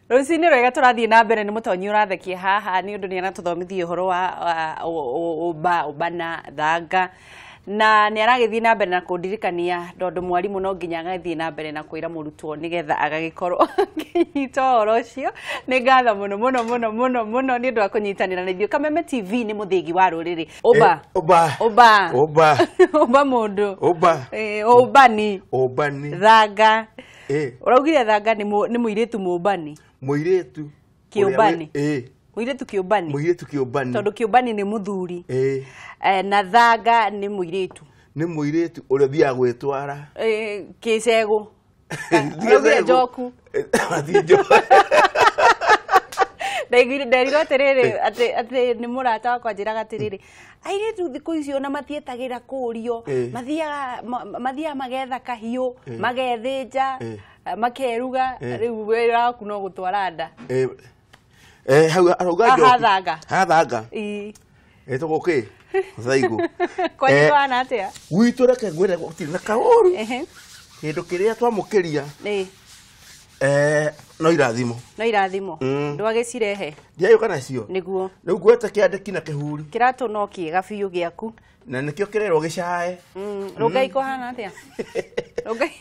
Rũcinĩ rwega tũrathiĩ na mbere nĩ mũtonyi ũrathekia haha nĩ ũndũ nĩ aratũthomithia ũhoro wa ũmba ũmbana thanga na nĩ aragĩthiĩ na mbere na kũndirikania tondũ mwarimũ no nginya agathiĩ na mbere na kwĩra mũrutwo nĩgetha agagĩkorwo akĩnyita ũhoro ũcio. Nĩ ngatho mũno mũno mũno mũno mũno nĩ ũndũ wa kũnyitanĩra na ithuĩ. Kameme TV nĩ mũthĩgi wa rũrĩrĩ. Ũmba ũmba ũmba ũmba ũmba mũndũ ũmba ũmbani ũmbani thanga. Ũraugire thanga nĩ mũirĩtu mũmbani. Mũirĩtu kĩũmbani. Mũirĩtu kĩũmbani. Mũirĩtu kĩũmbani. Tondũ kĩũmbani nĩ mũthuri. Na thanga nĩ mũirĩtu. Nĩ mũirĩtu ũrĩa ũthiaga gwĩtwara. Kĩcegũ. Ũraugire njoku. Ndaiguire nderirwo atĩrĩrĩ atĩ nĩ mũrata wakwa anjĩraga atĩrĩrĩ airĩtu thikũ ici ona matietagĩra kũrio, mathiaga magetha kahiũ, magethĩnja, makeruga, rĩu wĩra waku no gũtwara nda. Hau arauga njoku. Hathanga. Hathanga. Ĩtagwo kĩ? Thaigũ. Kwanyu kũhana atĩa? Gwitũ reke ngwĩre gũtirĩ na kaũru. Kĩndũ kĩrĩa twamũkĩria no irathimo. No irathimo. Ndwagĩcirehe. Ndiagĩũka nacio. Nĩguo. Rĩu ngwete kĩandĩki na kĩhuri. Kĩratũ no kĩega biũ gĩaku. Na nĩkĩo kĩrerwo gĩcae. Rũngai kũhana atĩa?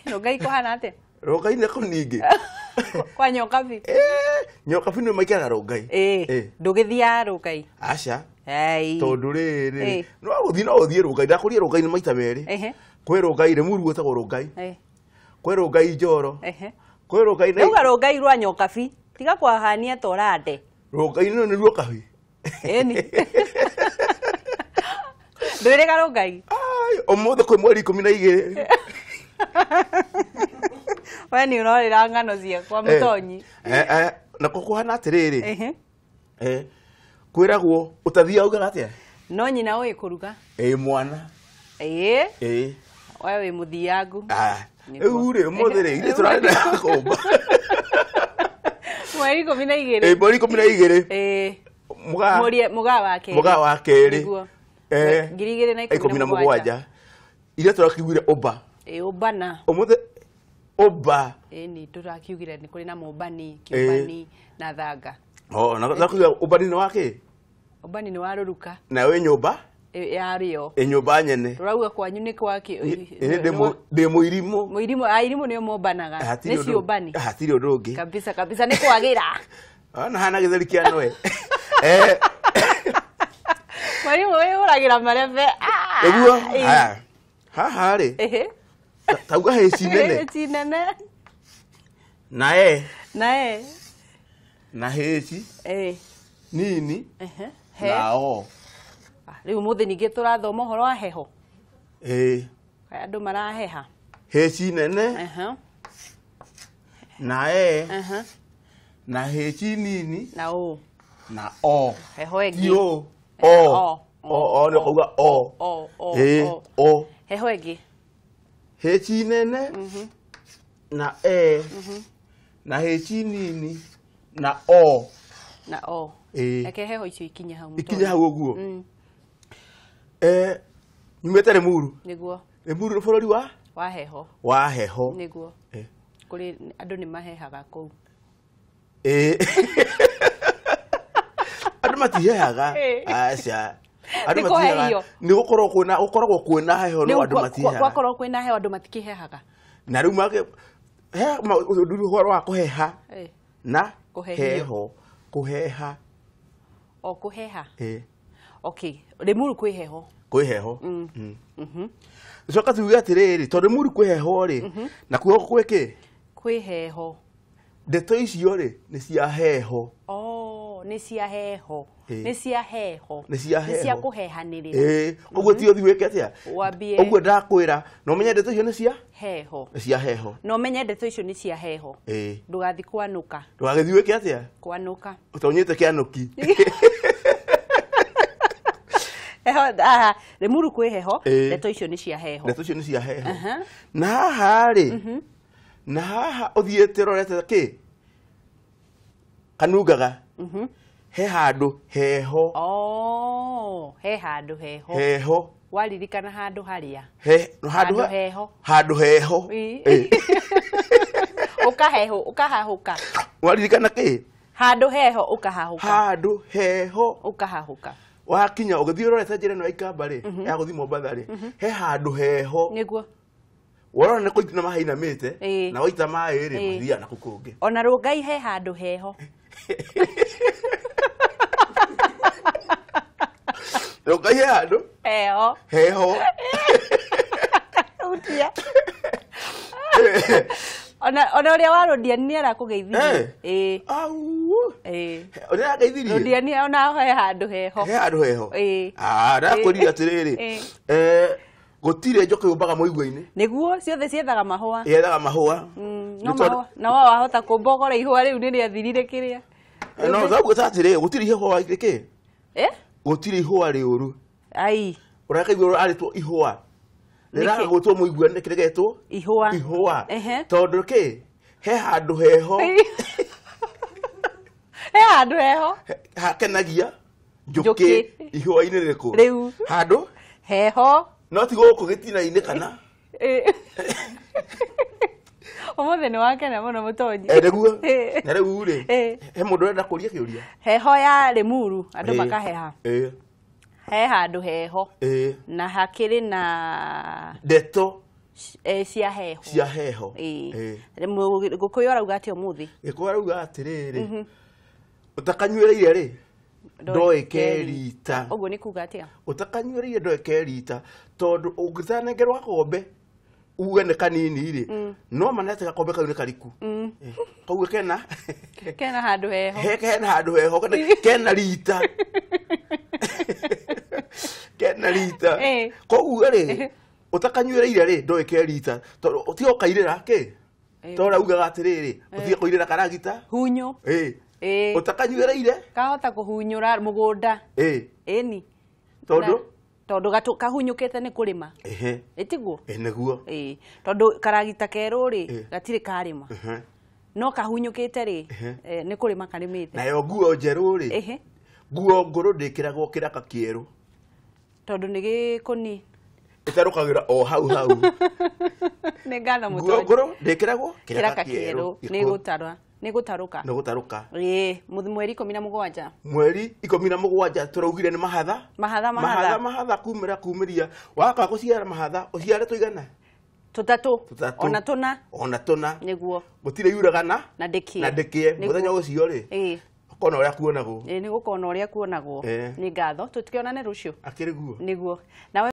Rũngai kũhana atĩa? Rũngai nĩ kũningĩ. Kwa Nyokabi. Nyokabi nĩ maikaraga Rũngai. Ndũgĩthiaga Rũngai. Aca. Tondũ rĩrĩ no gũthiĩ no ũthiĩ Rũngai. Ndakũria Rũngai nĩ maita merĩ. Kwĩ Rũngai Rĩmuru gwĩtagwo Rũngai. Kwĩ Rũngai Njoro. Kwĩ Rũngai Rauga Rũngai rwa Nyokabi. Tiga kwahania ta ũrande. Rũngai nĩ ruo kabi. Ĩni. Ndwĩrĩga Rũngai. Ũmũthĩ kwĩ mweri 12. We nĩ ũrorĩra ng'ano ciakwa mũtonyi. Na kũhana atĩrĩrĩ. Kwĩragwo ũtathiaga ugaga atĩa? No nyina ũĩ kũruga. Mwana. We wĩ mũthiangu. Rĩu rĩ ũmũthĩ rĩ ithuĩ tũrarĩ na kũmba. Mweri 12. Mweri 12. Mũgaa wa kerĩ. Mũgaa wa kerĩ. Nĩguo. 2017. Iria tũrakiugire ũmba. Ũmbana. Ũmũthĩ ũmba. Nĩ tũrakiugire nĩ kũrĩ na mũmbani, kĩũmbani na thanga. Na kuga ũmbani nĩ wa kĩ? Ũmbani nĩ wa rũruka. Na wĩ nyũmba? Ya rĩo. Nyũmba nyene. Tũrauga kwanyu nĩ kwa kĩ? Ndĩ mũirimũ. Mũirimũ, airimũ nĩo mombanaga. Nĩ ciũmbani. Hatirĩ ũndũ ũngĩ. Kabisa kabisa nĩ kwagĩra. Ona hana gĩtheri kĩa noe. Mwarimũ wĩhũragĩra marebe. Nĩguo. Haha rĩ. Tauga hĩci nene. Hĩci nene. Na e. Na e. Na hĩci. Nini. Na o. Rĩu ũmũthĩ ningĩ tũrathoma ũhoro wa heho. Andũ maraheha. Hĩci nene. Na e. Na hĩci nini. Na o. Na o. Heho ĩngĩ. Ti o. O. O nĩ ũkauga o. O. O. Heho ĩngĩ. Hĩci nene. Na e. Na hĩci nini. Na o. Na o. Reke heho icio ikinye hau. Ikinye hau ũguo. Nyumĩte Rĩmuru. Nĩguo. Rĩmuru nĩ bũrũri wa? Wa heho. Wa heho. Nĩguo. Kũrĩ andũ nĩ mahehaga kũu. Andũ matihehaga. Aca. Andũ matihehaga. Nĩ gũkorwo kwĩna gũkoragwo kwĩna heho no andũ matihehaga. Gwakorwo kwĩna heho andũ matikĩhehaga. Na rĩu make he ũhoro wa kũheha. Na heho kũheha. O kũheha. Okay, Rĩmuru kwĩ heho. Kwĩ heho. Coka tuge atĩrĩrĩ tondũ Rĩmuru kwĩ heho rĩ na kuo kwĩ kĩ? Kwĩ heho. Ndeto icio rĩ nĩ cia heho. Nĩ cia heho. Nĩ cia heho. Nĩ cia heho. Nĩ cia kũhehanĩrĩra. Ũguo ti ũthiĩ wĩke atĩa? Wambie. Ũguo ndakwĩra no ũmenye ndeto icio nĩ cia heho. Nĩ cia heho. No ũmenye ndeto icio nĩ cia heho. Ndũgathiĩ kwanũka. Ndũgagĩthiĩ wĩke atĩa? Kwanũka. Ũtonyete kĩanũki. Heho, Rĩmuru kwĩ heho, ndeto icio nĩ cia heho. Ndeto icio nĩ cia heho. Na haha rĩ, na haha ũthiĩte ũrorete kĩ? Kanungaga. He handũ heho. He handũ heho. Heho. Waririkana handũ harĩa. Handũ heho. Handũ heho. Ũkaheho ũkahahũka. Waririkana kĩ? Handũ heho ũkahahũka. Handũ heho ũkahahũka. Wakinya ũgĩthiĩ ũrorete njĩra ĩno ya Ikamba rĩ, ya gũthiĩ Mombatha rĩ, he handũ heho. Nĩguo. Worona nĩ kũina mahainamĩte na waita maĩ rĩ, mathiaga na kũu kũngĩ. Ona Rũngai he handũ heho. Rũngai he handũ heho. Heho. Utia. Ona ũrĩa wa Rũndiani nĩ arakũgeithirie. Ĩĩ. Au. Ĩĩ. Ũrĩa ageithirie? Rũndiani ona he handũ heho. He handũ heho. Ĩĩ. Ah, ndakwĩrire atĩrĩrĩ. Gũtirĩ njũkĩ yũmbaga mũigua-inĩ. Nĩguo ciothe ciethaga mahũa. Yethaga mahũa. No mahũa. Na wao wahota kũmba ũgore ihũa rĩu nĩ rĩathirire kĩrĩa. No thauga atĩrĩrĩ, gũtirĩ ihũa rĩkĩ? Eh? Gũtirĩ ihũa rĩũru. Ai. Ũrakaigua arĩtwo ihũa. Rĩraga gwĩtwo mũigua nĩ kĩregetwo ihũa. Ihũa. Tondũ kĩ? He handũ heho. He handũ heho. Hakenagia njũkĩ ihũa-inĩ rĩrĩkũ? Rĩu. Handũ heho. No ti gũkũ gĩtina-inĩ kana? Ũmũthĩ nĩ wakena mũno mũtonyi. Nĩguo. Na rĩu rĩ, he mũndũ ũrenda kũria kĩũria? Heho ya Limuru, andũ makaheha. He handũ heho. Na hakĩrĩ na ndeto cia heho. Cia heho. Gĩkũyũ arauga atĩa ũmũthĩ? Gĩkũyũ arauga atĩrĩrĩ, ũtakanyuĩrĩire rĩ, ndoĩ kerita. Ũguo nĩ kuga atĩa? Ũtakanyuĩrĩire ndoĩ kerita, tondũ ũngĩtanengerwo gakombe uge nĩ kanini rĩ, no manete gakombe kau nĩ kariku. Koguo kena kena handũ heho. Kena handũ heho, kena rita. Kena rita. Koguo rĩ, ũtakanyuĩrĩire rĩ, ndoĩ kerita, tondũ ũtige ũkairĩra kĩ? Tondũ ũraugaga atĩrĩrĩ, ũtige kũirĩra karagita. Hunyũ. Ũtakanyuĩrĩire? Kahota kũhunyũra mũgũnda. Ĩni. Tondũ? Tondũ kahunyũkĩte nĩ kũrĩma. Ĩtiguo? Nĩguo. Tondũ karagita kerũ rĩ, gatirĩ karĩma. No kahunyũkĩte rĩ, nĩ kũrĩma karĩmĩte. Nayo nguo njerũ rĩ, nguo ngũrũ ndĩkĩragwo kĩraka kĩerũ. Tondũ nĩ gĩkũni. Ĩtarũkagĩra o hau hau. Nĩ ngatho mũtonyi. Nguo ngũrũ ndĩkĩragwo kĩraka kĩerũ. Nĩ gũtarwa. Nĩ gũtarũka. Nĩ gũtarũka. Ĩĩ, mweri 17. Mweri 17 tũraugire nĩ mahatha. Mahatha mahatha. Mahatha mahatha kumĩra kumĩria. Waka gũciara mahatha, ũciare tũigana? Tũtatũ. Ona tũna. Ona tũna. Nĩguo. Gũtirĩ yuragana. Na ndĩkĩe. Na ndĩkĩe. Mũthenya ũcio rĩ. Ĩĩ. Kona ũrĩa kuonagwo. Ĩĩ, nĩ gũkona ũrĩa kuonagwo. Nĩ ngatho. Tũtikĩonane rũciũ. Akĩrĩ guo. Nĩguo. Nawe